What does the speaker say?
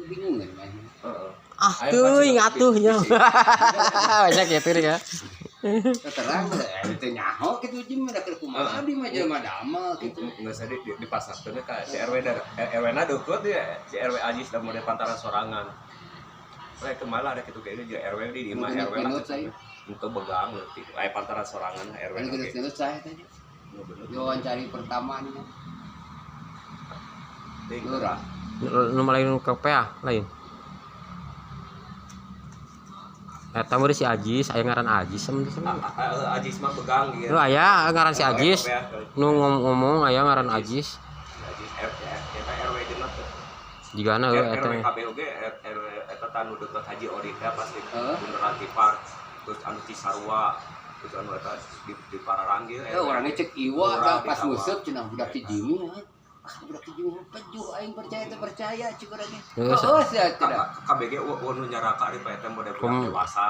Bingung kan main. Heeh. Ah, Ayo, teuing Pak, atuh nya. Banyak gitu ya. Terang teu nyaho kitu jeung mah da keur kumaha abdi mah jelema damel gitu. Nggak usah di pasarkeun ka si RW da RW na deukeut ya, si RW Ajis da model pantaran sorangan. Rek kemana ada kitu kayaknya juga RW di imah Nu RW lah. genut saya. Untuk begang leutik. Aya pantaran sorangan RW Kan oge. genut-genut saya tadi. Nu bener. Diwawancara pertama nih. Teuing. Lurah. Nu lain nu KPA lain. Eta mah si Ajis, aya ngaran Ajis sama Ah, ah, ah, Ajis mah begang gitu. Nu aya ngaran si Ajis. Ya, Nu ngomong aya ngaran Ajis. Ajis R eta RW genep teh. Jigana heuh eta. RW KB oge RW eta tanu deukeut Haji Odik ya pasti Heeh. Bundaran Tipar terus anu Cisarua terus anu eta di Pararanggil. Eh, orangnya cek Iwa Lurah dah di pas sawah. nguseup cenah budak ti Jimmy. Ah. Ah, budak ti Jimmy pejuh aing percaya teu percaya cek urang ge. Heeh, Oh, sia tidak. KBG nu nyaraka di Pak eta model budak dewasa.